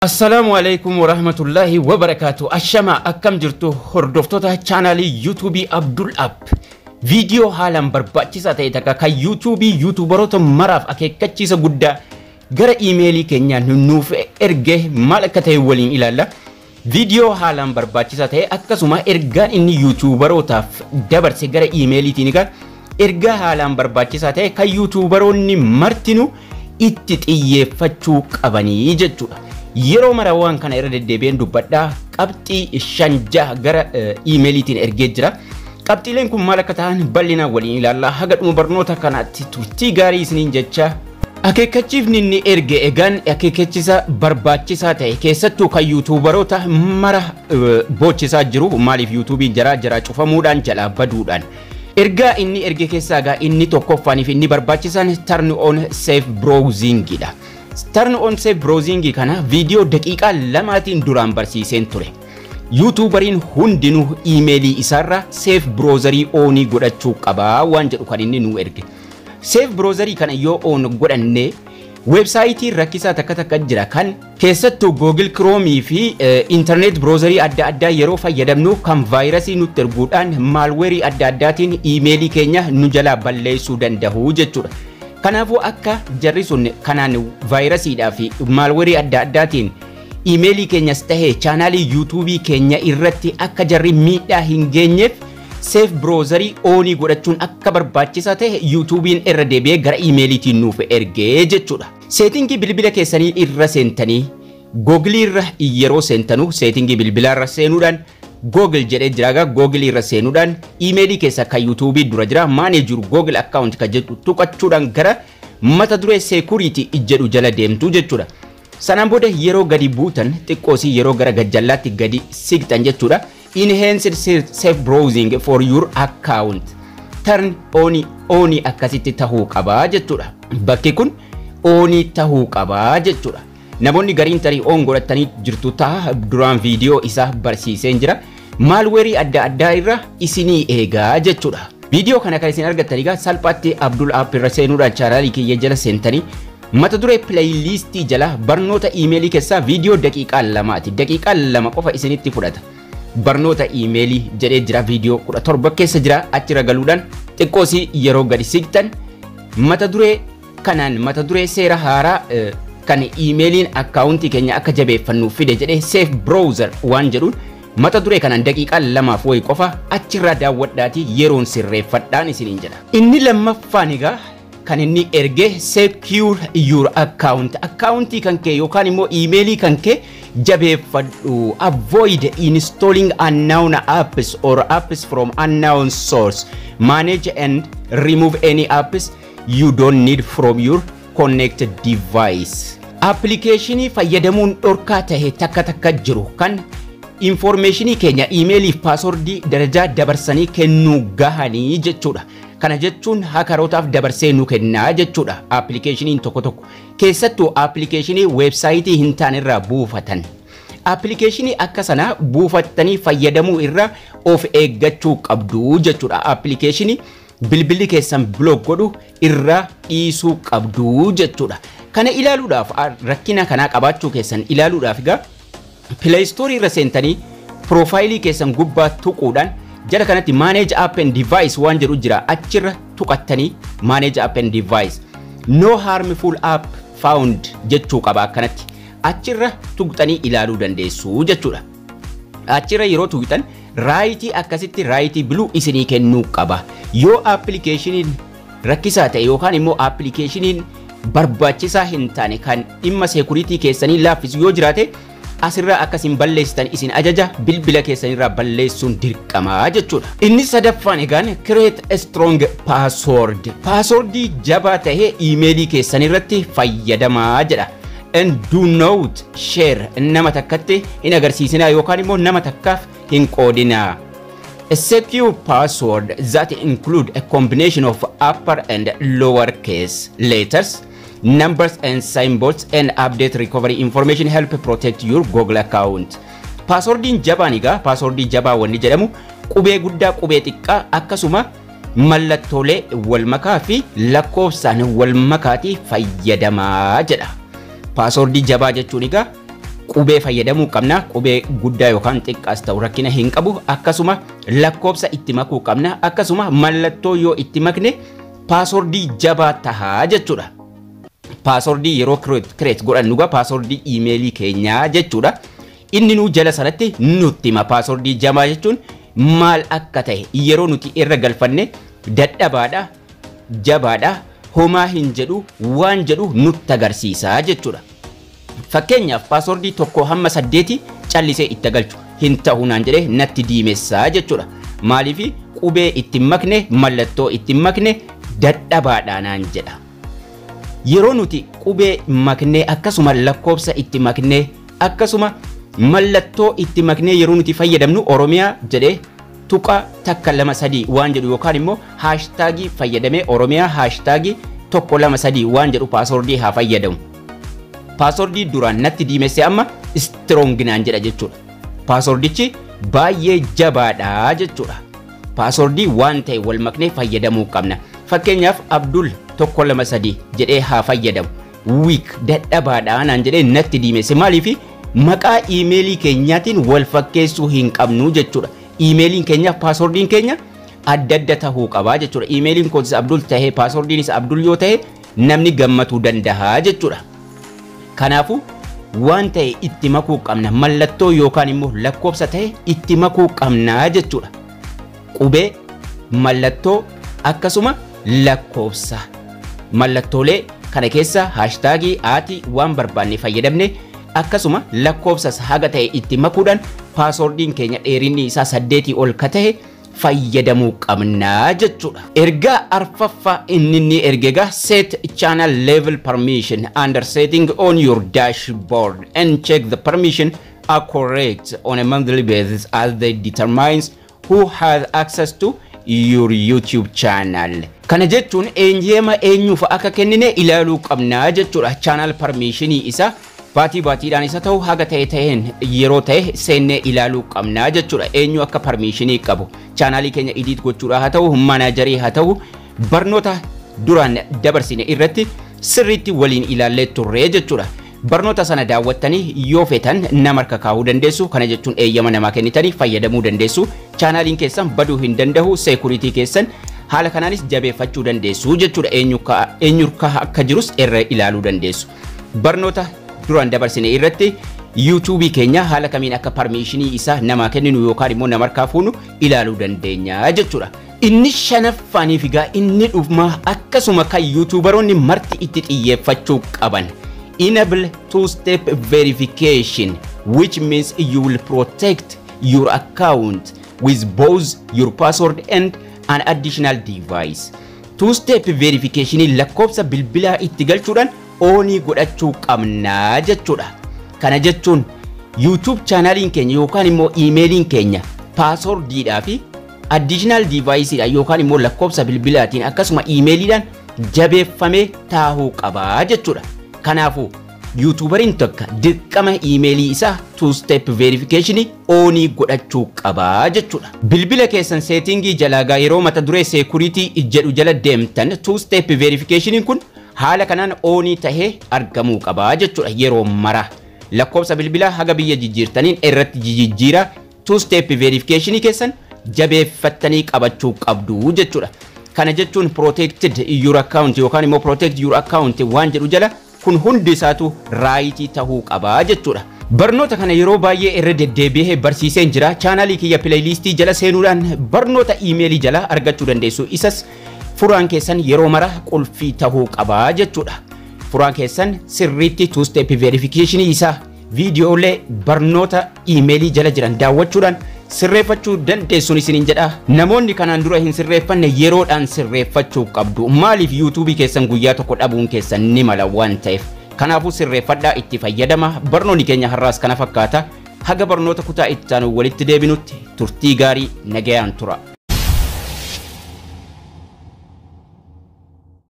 Assalaamu alaikum warahmatullahi wabarakaatu. Ashama, akkam jirtu hordoftoota chaanaalii YouTubeii Abdul App? Viidiyoo haalaan barbaachisaa ta'e takka kan YouTubeii YouTuberoota maraaf akeekkachiisa guddaa gara iimeelii keenyaan nuuf erge maal akka ta'e waliin ilaalla. Viidiyoo haalaan barbaachisaa ta'e, akkasuma ergaan inni YouTuberootaaf dabarse gara iimeeliitiin egaa ergaa haalaan barbaachisaa ta'e kan YouTuberoonni martinuu itti xiyyeeffachuu qabanii jechuudha. Yeroo mara waan kana irra deddeebi'een dubbadhaa, qabxii shan jaha gara iimeeliitiin ergee jira. Qabxiileen kun maal akka ta'an bal'inaan waliin ilaallaa. Haga dhuma barnoota kanaatti turtii gaarii isiniin jecha. Akeekkachiifni inni erge egaan akeekkachiisa barbaachisaa ta'e, keessattuu kan YouTuberoota mara boochisaa jiru, maaliif YouTubeiin jaraa jaraa cufamuudhaan jalaa baduudhaan. Ergaa inni erge keessaa egaa inni tokkoffaaniif inni barbaachisaan turn on safe browsing dha. Turn on safe browsing kana viidiyoo daqiiqaa 2n duraan barsiiseen ture. YouTuberiin hundinuu iimeelii isaarra safe browserii onii godhachuu qabaa waan jedhu kan inni nu erge. Safe browserii kana yoo on godhanne, weebsaayitii rakkisaa takka takka jira kan keessattuu Google Chrome fi internet browserii adda addaa yeroo fayyadamnu kan vaayirasii nutti erguudhaan malwareii adda addaatiin iimeelii keenya nu jalaa balleessuu danda'u jechuudha. Kanaafuu akka jarri sun kanaan vaayirasiidhaa fi malwareii adda addaatiin iimeelii keenyas tahee chaanaalii YouTubeii keenya irratti akka jarri miidhaa hin geenyeef, safe browserii onii godhachuun akka barbaachisaa ta'e YouTubeiin irra deebi'ee gara iimeeliitiin nuuf ergee jechuudha. Settingii bilbila keessanii irra seentanii, Googleii irra yeroo seentanu, settingii bilbilaa irra seenuudhaan Google jedhee jira egaa, Google irra seenuudhaan iimeelii keessa kan YouTubeii dura jira, manage your Google account kan jedhu tuqachuudhaan gara mata duree security jedhu jala deemtu jechuudha. Sanaan booda yeroo gadi buutan, xiqqoosii yeroo gara gajjallaatti gadi siqxan jechuudha. Enhanced safe browsing for your account. Turn on onii akkasitti tahuu qabaa jechuudha. Bakki kun onii tahuu qabaa jechuudha. Namoonni gariin tarii on godhatanii jirtu ta'a, duraan viidiyoo isaa barsiiseen jira. Malwareii adda addaa irra isinii eegaa jechuudha. Viidiyoo kana kan isin argattan egaa salphaatti Abdul App irra seenuudhaan chaanaalii kiyya jala seentanii mata duree playlistii jala barnoota iimeelii keessaa viidiyoo daqiiqaa 2ti. Daqiiqaa 2 qofa isinitti fudhata. Barnoota iimeelii jedhee jira, viidiyoo 17 keessa jira. Achirra galuudhaan xiqqoosii yeroo gadi siqtan mata duree kanaan, mata duree seera haaraa kan iimeeliin akkaawuntii keenya akka jabeeffannuuf fide jedhee safe browser waan jedhuun, mata duree kanaan daqiiqaa 2f wayi qofa achirraa daawwadhaatii yeroon sirreeffadhaan isiniin jedha. Inni lammaffaan egaa kan inni erge secure your account, akkaawuntii kan kee yookaan immoo iimeelii kan kee jabeeffadhu. Avoid installing unknown apps or apps from unknown source. Manage and remove any apps you don't need from your connected device. Appilikeeshinii fayyadamuun dhorkaa tahe takka takka jiru kan infoormeeshinii keenya iimeeliif passwordii darajaa dabarsanii kennuu gahanii jechuudha. Kana jechuun hackerootaaf dabarsee nu kennaa jechuudha. Appilikeeshiniin tokko tokko, keessattuu appilikeeshinii weebsaayitii hin taane irraa buufatan. Appilikeeshinii akka sanaa buufattanii fayyadamuu irraa of eeggachuu qabdu jechuudha. Appilikeeshinii bilbilli keessan block godhu irraa dhiisuu qabdu jechuudha. Kana ilaaluudhaaf, rakkina kanaa qabaachuu keessan ilaaluudhaaf egaa, Play Store irra seentanii piroofaayilii keessan gubbaa tuquudhaan jala kanatti manage app and device waan jedhu jira, achirra tuqattanii manage app and device, no harmful app found jechuu qaba. Akkanatti achirra tuqxanii ilaaluu dandeessu jechuudha. Achirra yeroo tuqxan rightii akkasitti rightii blue isinii kennuu qaba. Yoo appilikeeshiniin rakkisaa ta'e yookaan immoo appilikeeshiniin barbaachisaa hin taane kan dhimma security keessanii laaffisu yoo jiraate, asirraa akkasiin balleessitan isin ajaja, bilbila keessanirraa balleessuun dirqamaa jechuudha. Inni sadaffaan egaan create a strong password. Passwordii jabaa ta'e iimeelii keessanirratti fayyadamaa jedha. And do not share, nama takkatti hin agarsiisinaa yookaan immoo nama takkaaf hin qoodinaa. A secure password that include a combination of upper and lower case letters, numbers and symbols and update recovery information help protect your Google account. Passwordiin jabaan egaa, passwordii jabaa wanni jedhamu qubee guddaa, qubee xiqqaa, akkasuma mallattoolee wal makaa fi lakkoofsaan wal makaatii fayyadamaa jedha. Passwordii jabaa jechuun egaa qubee guddaa, qubee xiqqaa, Qubee fayyadamuu qabna. Qubee guddaa yookaan xiqqaas ta'u rakkina hin qabu. Akkasuma lakkoofsa itti makuu qabna. Akkasuma mallattoo yoo itti makne passwordii jabaa tahaa jechuudha. Passwordii yeroo create godhannu egaa passwordii iimeelii keenyaa jechuudha. Inni nuu jala sanatti nutti hima passwordii jabaa jechuun maal akka ta'e. Yeroo nuti irra galfanne dadhabaadha, jabaadha, homaa hin jedhu waan jedhu nutti agarsiisa jechuudha. Fakkeenyaaf, passwordii 1 hamma 8 callisee itti galchu hin ta'u naan jedhee natti diimessaa jechuudha. Maaliif? Qubee itti makne, mallattoo itti makne, dadhabaadha naan jedha. Yeroo nuti qubee maknee, akkasuma lakkoofsa itti maknee, akkasuma mallattoo itti maknee yeroo nuti fayyadamnu, Oromiyaa jedhee tuqa 1 2 3 waan jedhu yookaan immoo hashtagii fayyadamee Oromiyaa #123 waan jedhu passwordii haa fayyadamu. Passwordii duraan natti diimesse amma strong naan jedha jechuudha. Passwordichi baay'ee jabaadha jechuudha. Passwordii waan ta'e wal maknee fayyadamuu qabna. Fakkeenyaaf, Abdul 1 2 3 jedhee haa fayyadamu. Weak, dadhabaadha naan jedhee natti diimesse. Maaliif? Maqaa iimeelii keenyaatiin wal fakkeessuu hin qabnu jechuudha. Iimeeliin keenyaaf passwordiin keenya adda adda tahuu qabaa jechuudha. Iimeeliin koos Abdul tahee passwordiinis Abdul yoo ta'e namni gammatuu danda'a jechuudha. Kanaafuu waan ta'e itti makuu qabna. Mallattoo yookaan immoo lakkoofsa ta'e itti makuu qabna jechuudha. Qubee, mallattoo, akkasuma lakkoofsa. Mallattoolee kana keessa hashtagii, atii waan barbaanne fayyadamne, akkasuma lakkoofsas haga ta'e itti makuudhaan passwordiin keenya dheerinni isaa 8 ol ka ta'e fayyadamuu qabnaa jechuudha. Ergaa arfaffaa inni ergegaa, set channel level permission under setting on your dashboard and check the permission are correct on a monthly basis as they determines who has access to your YouTube channel. Kana jechuun eenyema eenyuuf akka kennine ilaaluu qabnaa jechuudha. Channel permissionii isa baatii baatiidhaan isa ta'u haga ta'e ta'een yeroo ta'e seennee ilaaluu qabnaa jechuudha. Eenyu akka permissionii qabu. Channelii keenya edit gochuudha haa ta'u, managerii haa ta'u, barnoota duraan dabarsine irratti sirriitti waliin ilaallee turre jechuudha. Barnoota sana daawwattanii yoo feetan nama harka kaa'uu dandeessu. Kana jechuun eeyyama namaa kennitanii fayyadamuu dandeessu. Channeliin keessan baduu hin danda'u. Security keessan haala kanaanis jabeeffachuu dandeessu jechuudha. Eenyu akka jirus irra ilaaluu dandeessu. Barnoota duraan dabarsine irratti YouTubeii keenya haala kamiin akka permissionii isaa namaa kenninu yookaan immoo nama harkaa fuunu ilaaluu dandeenya jechuudha. Inni shanaffaanii fi inni dhumaa akkasuma kan YouTuberoonni marti itti xiyyeeffachuu qaban. Enable two-step verification, which means you will protect your account with both your password and an additional device. Two-step verification lakkoofsa bilbilaa itti galchuudhaan onii godhachuu qabnaa jechuudha. Kana jechuun YouTube channeliin keenya yookaan immoo iimeeliin keenya passwordiidhaa fi additional deviceidha yookaan immoo lakkoofsa bilbilaatiin akkasuma iimeeliidhaan jabeeffamee taa'uu qabaa jechuudha. Kanaafuu YouTuberiin tokko dirqama iimeelii isaa two step verification onii godhachuu qabaa jechuudha. Bilbila keessan settingii jalaagaa yeroo mata duree security jedhu jala deemtan, two step verification kun haala kanaan onii tahee argamuu qabaa jechuudha yeroo mara. Lakkoofsa bilbilaa haga biyya jijjiirtaniin irratti jijjiira two step verification keessan jabeeffattanii qabachuu qabdu jechuudha. Kana jechuun protected your account yookaan immoo protect your account waan jedhu jala kun hundi isaatu rightii tahuu qabaa jechuudha. Barnoota kana yeroo baay'ee irra deddeebi'ee barsiiseen jira. Channelii kiyya playlistii jala seenuudhaan barnoota iimeelii jala argachuu dandeessu. Isas furaan keessan yeroo mara qulfii tahuu qabaa jechuudha. Furaan keessan sirriitti two step verification isaa viidiyoolee barnoota iimeelii jala jiran daawwachuudhaan sirreeffachuu dandeessuun isiniin jedha. Namoonni kanaan dura hin sirreeffanne yeroodhaan sirreeffachuu qabdu. Maaliif? YouTubeii keessan guyyaa tokko dhabuun keessan ni mala waan ta'eef. Kanaafuu sirreeffadhaa, itti fayyadama. Barnoonni keenya har'aas kana fakkaata. Haga barnoota kutaa itti aanu walitti deebinutti turtii gaarii, nagayaan tura.